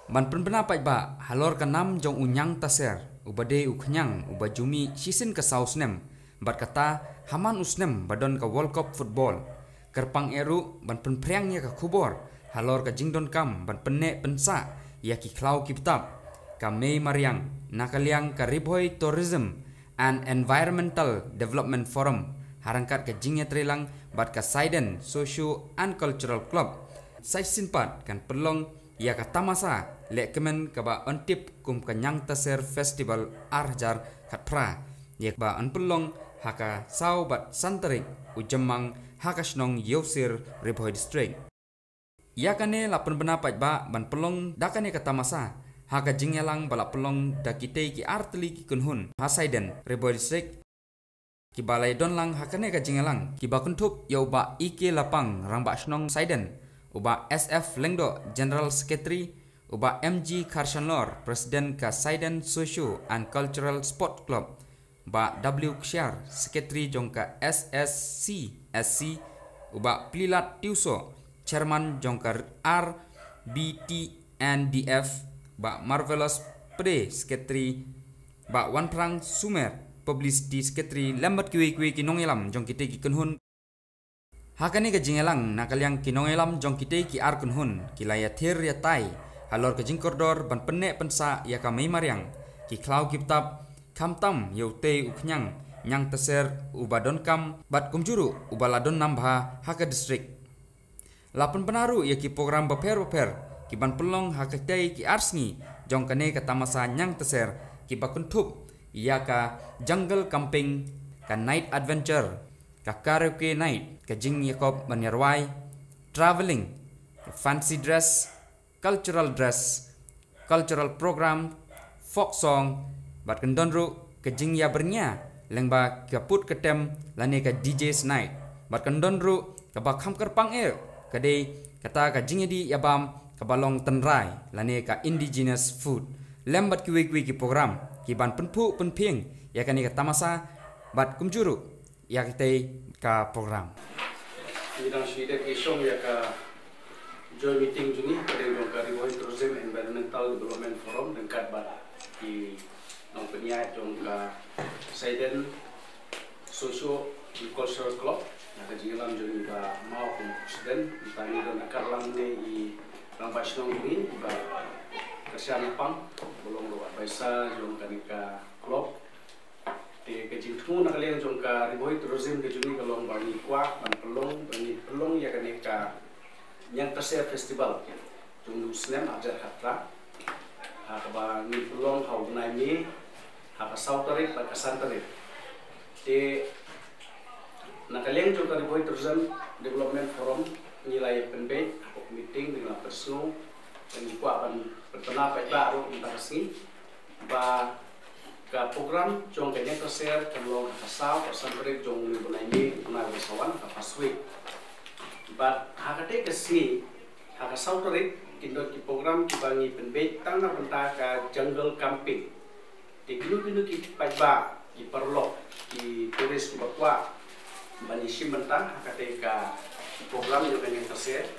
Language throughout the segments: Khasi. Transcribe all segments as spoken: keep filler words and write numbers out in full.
Ban pynbna paidbah halor ka nam jong u Ñiang Taser, uba dei u khñiang uba ju mih shisien ka saw snem, bad kata ha man u snem ba don ka World Cup Football. Kyrpang eh ruh ban pynphriang ïa ka khubor halor ka jingdonkam ban pynneh pynsah ïa ki khlaw ki btap, ka mei mariang, na ka liang ka Ri Bhoi Tourism and Environmental Development Forum, ha ryngkat ka jingïatreilang bad ka Saiden Socio and Cultural Club. Sa shisien pat kan pynlong ïa ka tamasa lehkmen kaba yn tip kum ka Ñiang Taser Festival ar hajar khatphra, ïa kaba yn pynlong ha ka saw bad san tarik u Jymmang ha ka shnong Ïewsir, Ri Bhoi District. Ïa kane la pynbna paidbah ban pynlong da kane ka tamasa ha ka jingïalang ba la pynlong da kitei ki ar tylli ki kynhun ha Saiden, Ri Bhoi District. Kiba la ïadon lang ha kane ka jingïalang kiba kynthup ïa u Bah E K Lapang, Rangbah Shnong Saiden, u Bah S F Lyngdoh, General Secretary, u Bah M G Kharshanlor, President ka Saiden Socio and Cultural Sport Club, Bah W Kshiar, Secretary jong ka S S C S C, u Bah Plilat Tiewsoh, Chairman jong ka R B T N D F, Bah Marvelous Pde, Secretary, Bah Wanphrang Sumer, Publicity Secretary, lem bad kiwei kiwei ki nongïalam jong kitei ki kynhun. Ha kane ka jingïalang, na ka liang ki nongïalam jong kitei ki ar kynhun ki la ïathir ïatai halor ka jingkordor ban pynneh pynsah ïa ka mei mariang, ki khlaw ki btap, khamtam ïa utei u khñiang Ñiang Taser uba donkam bad kumjuh ruh uba la don nam bha ha ka district. La pynbna ruh ïa ki program bapher bapher ki ban pynlong ha kitei ki ar sngi jong kane ka tamasa Ñiang Taser, kiba kynthup ïa ka jungle camping, ka night adventure, ka karaoke night, ka jingïakop ban ïarwai, travelling, fancy dress, cultural dress, cultural program, folk song, bad kan don ruh ka jingïabyrngia lyngba ka put ka tem lane ka D J's night. Bad kan don ruh kaba kham kyrpang eh, ka dei kata ka jingïadih ïabam kaba long tynrai lane ka indigenous food, lem bad kiwei kiwei ki program ki ban pynphuh pynphieng ïa kane ka tamasa bad kumjuh ruh ïa kitei ka program. Ngi dang shu dep ïashong ïa ka joint meeting jong ngi, ka dei jong ka Ri Bhoi Tourism Environmental Development Forum ryngkat bad ki nongpynïaid jong ka Saiden Socio Cultural Club. Na ka jingïalam jong ngi ba Mawkun President, mynta ngi don akar lang ne i Rangbah Shnong jong ngi ba Kharshan Lapang, ba long ruh advisor jong kane ka club. Te ka jingthmu na ka liang jong ka Ri Bhoi Tourism ka jong ngi ka long ba ngi kwah ban pynlong, ba ngi pynlong ïa kane ka Ñiang Taser Festival jong u snem ar hajar khatphra, ha kaba ngi pynlong ha u bnai May, ha ka saw tarik bad ka san tarik. Te na ka liang jong ka Ri Bhoi Tourism Development Forum ngi la ïa pynbeit ha ka meeting, ngi la pynsngew, ngi kwah ban pynbna paidbah ruh mynta ka sngi ba ka program jong ka Ñiang Taser kan long ha ka saw, ka san tarik jong u bnai May, u bnai ba sa wan, ha ka first week. Bad ha katei ka sngi, ha ka saw tarik, kin don ki program kiba ngi pynbeit tang na bynta ka jungle camping. Te kino kino ki paidbah, ki paralok, ki tourist kiba kwah ban ïashim bynta ha katei ka program jong ka Ñiang Taser,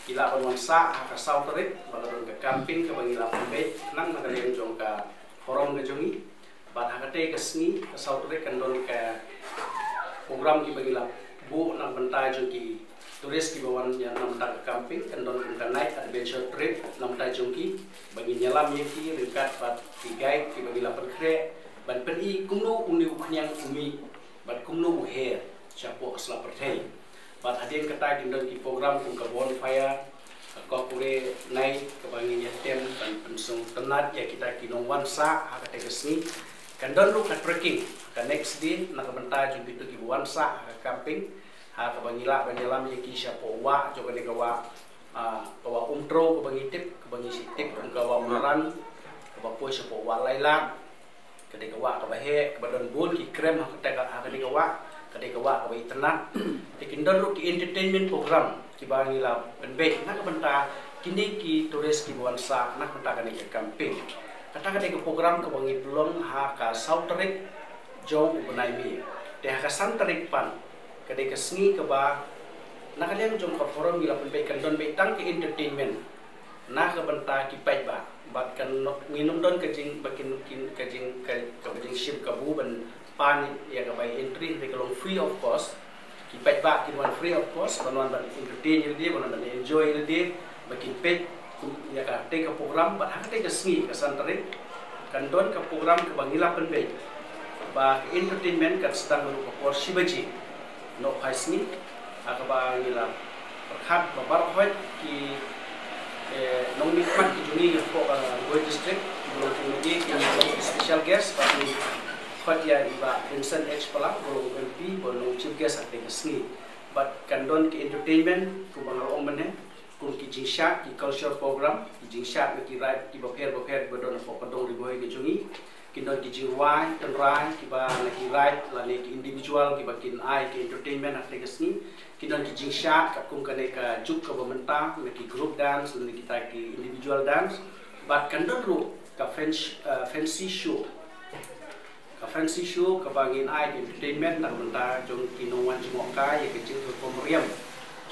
ki lah ban wan sah ha ka saw tarik, ba ka don ka camping kaba ngi la pynbeit nang na ka liang jong ka forum ka jong ngi. Bad ha katei ka sngi, ka saw tarik, kan don ka program kiba ngi la buh na bynta jong ki tourist kiba wan ïa na bynta ka camping, kan don kum ka night adventure trip na bynta jong ki, ba ngin ïalam ïa ki ryngkat bad ki guide kiba ngi la pynkhreh ban pyni kumno une u khñiang u mih bad kumno u her shapoh ka sla pyrthei. Bad hadien kata kin don ki program kum ka bonfire, ka cookery night kaba ngin ïa tem ban pynsngewtynnat ïa kita ki nongwan sah ha katei ka sngi. Kan don ruh ka trekking ka next day na ka bynta jong kito kiba wan sah ha ka camping, ha kaba ngi lah ban ïalam ïa ki shapoh wah jong kane ka wah, ah, ka wah Umtrew kaba ngi tip, kaba ngi shu tip kum ka wah Umran, kaba poi shapoh wah Lailad. Ka dei ka wah kaba heh, kaba don bun ki krem ha kata ka, ha kane ka wah, ka dei ka wah kaba itynnat. Te kin don ruh ki entertainment program kiba ngi la pynbeit na ka bynta kine ki tourist kiba wan sah na ka bynta kane ka camping. Kata ka dei ka program kaba ngi pynlong ha ka saw tarik jong u bnai May. Te ha ka san tarik pat, ka dei ka sngi kaba na ka liang jong ka forum ngi la pynbeit, kan don beit tang ki entertainment. Na ka bynta ki paidbah, bad kan ngi nym don ka jing, ba kin, kin, ka jing, ka, ka jingshim kabu ban pan ïa ka bai entry, ka long free of cost. Ki paidbah kin wan free of cost, ban wan ban entertain ïa lade, ban wan ban enjoy ïa lade, ba kin peit ïa katei ka program. Bad ha katei ka sngi, ka san tarik, kan don ka program kaba ngi la pynbeit, ba ka entertainment kan sdang naduh ka por shi baje noh phai sngi, ha kaba ngi la pyrkhat ba baroh ki, eh, nongmihkhmat ki jong ngi hapoh, eh, Ri Bhoi District, ba long ki, ki long special guest, ba ngi khot ïa i Bah Vincent H Pala, ba long M P, ba long chief guest ha katei ka sngi. Bad kan don ki entertainment, kumba nga la ong mynne, kum ki jingshad, ki culture program, ki jingshad na ki raid kiba pher bapher ba don hapoh ka dong Ri Bhoi ka jong ngi. Kin don ki jingrwai tynrai kiba na ki raid lane ki individual kiba kin ai ki entertainment ha katei ka sngi. Kin don ki jingshad katkum kane ka juk kaba mynta, na ki group dance lane kita ki individual dance. Bad kan don ruh ka fancy, eh, fancy show. Ka fancy show kaba ngin ai ka entertainment na ka bynta jong ki nongwan jngohkai ïa ka jingkyrkhu riam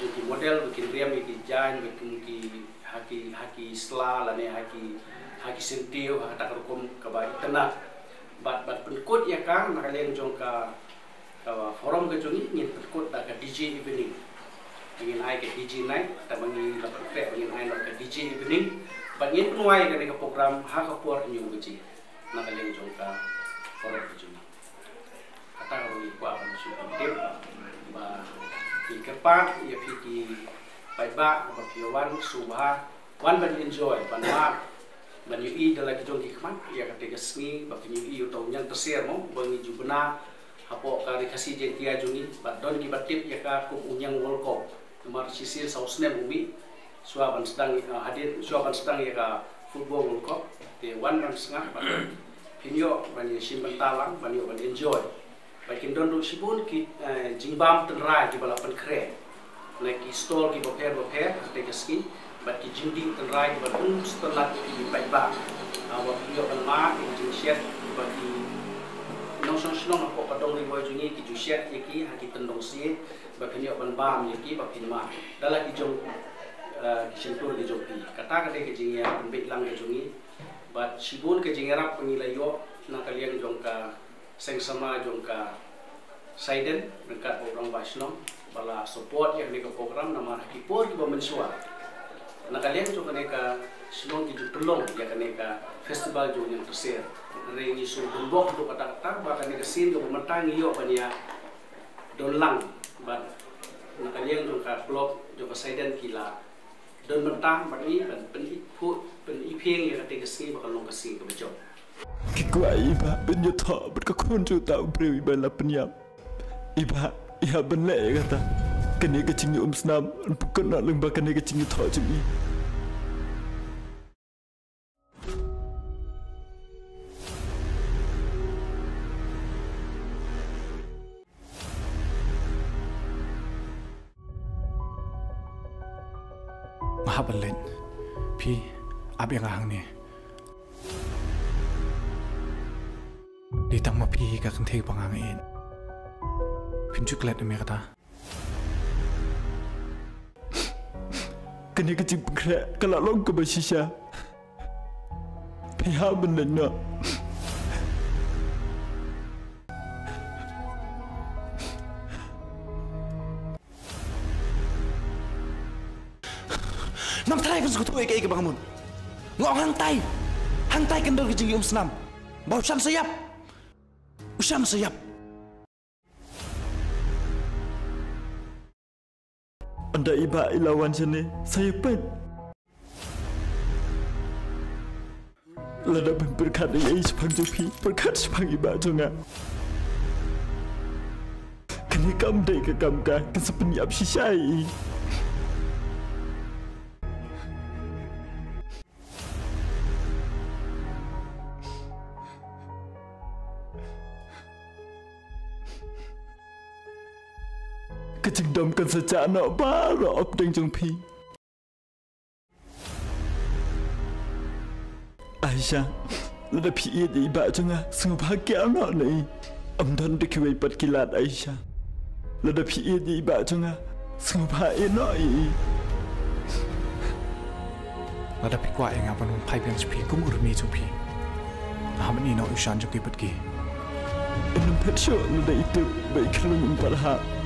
jong ki model, ba kin riam ïa ki jaiñ, ba kin ki ha ki, ha ki sla lane ha ki, ha ki syntiew, ha kata ka rukom kaba itynnad. Bad, bad pynkut ïa ka na ka liang jong ka, ka forum ka jong ngi, ngin pynkut da ka D J evening. Ngin ai ka D J night, kata ba ngi la pynkhreh ba ngin ai noh ka D J evening. Bad ngin pynwai kane ka program ha ka por hynñiew baje na ka liang jong ka forum ka jong ngi. Kata kaba ngi kwah ban shu pyntip ba ngi kyrpad ïa phi ki paidbah ba phi wan sngewbha wan ban enjoy, ban mad, ban ïohi da la ki jong ki khmat ïa katei ka sngi, ba kin ïohi ïa uta u ñiang tersier mo ba ngi ju bna hapoh ka Ri Khasi Jaiñtia jong ngi, ba don kiba tip ïa ka kum u ñiang World Cup. Namar shisien saw snem u mih, shuwa ban sdang, ah, hadien, shuwa ban sdang ïa ka Football World Cup. Te wan ban sngap, ban phin ïoh ban ïa shim bynta lang, ban ïoh ban enjoy. Ba kin don ruh shibun ki, eh, jingbam tynrai kiba la pynkhreh na ki stall kiba pher bapher ha katei ka sngi, bad ki jingdih tynrai kiba pynsngewtynnat ïa ki paidbah. Ah, ba phin ïoh ban mad ïa ki jingshet ba ki nongshong shnong hapoh ka dong Ri Bhoi jong ngi ki ju shet ïa ki ha ki tyndong syiar, ba phin ïoh ban bam ïa ki ba phin mad da la ki jong, eh, ki shyntur ki jong phi. Kata ka dei ka jingïapynbeit lang ka jong ngi. Bad shibun ka jingïarap ba ngi la ïoh na ka liang jong ka seng samla jong ka Saiden ryngkat bad u rangbah shnong ba la support ïa kane ka program, namar ha ki por kiba mynshuwa na ka liang jong kane ka shnong ki ju pynlong ïa kane ka festival jong u ñiang tersier. Hynrei ngi shu donbok haduh katta katta ba kane ka sien kaba mynta ngi ïoh ban ïa don lang, bad na ka liang jong ka club jong ka Saiden ki la don bynta bad ngi ban pyniphuh, pyniphieng ïa katei ka sngi ba kan long ka sngi kaba jop. Ki kwah ïa i Bah ban ïathoh bad ka khun jong uta u briew iba la pynïap. I Bah, i hap ban leh ïa kata. Kane ka jingïaumsnam yn pynkut noh lyngba kane ka jingïathoh jong i. Nga hap ban leit. Phi ap ïa nga hangne. Dei tang ma phi hi ka kynthei ba nga ïeit. Phin ju klet ïa me kata. Kane ka jingpynkhreh ka la long kaba shisha. Phi hap ban leit noh. Ngam tharai phin sngewthuh ïa kaei kaba nga mut. Nga ong hangtai. Hangtai kan don ka jingïaumsnam. Ba u Shan sa ïap. U Shan sa ïap. Ynda i Bah i la wan shane, sa ïa peit. Lada phin pyrkhat ïa i shaphang jong phi, pyrkhat shaphang i Bah jong nga. Kane kam dei ka kam ka, kan sa pynïap shisha ïa i. Ka jingdom kan sa jah noh baroh hapdeng jong phi. Aisha, lada phi ïeit ïa i Bah jong nga, sngewbha kiar noh na i. Ym don da kiwei pat ki lad, Aisha. Lada phi ïeit ïa i Bah jong nga, sngewbha ïeh noh ïa i. Lada phi kwah ïa nga ban wan phai biang sha phi kum u rmie jong phi, nga hap ban ïehnoh ïa u shan jong ki bad ki. Ym phet shuh, nga da i tip ba i khlun ym pat hap.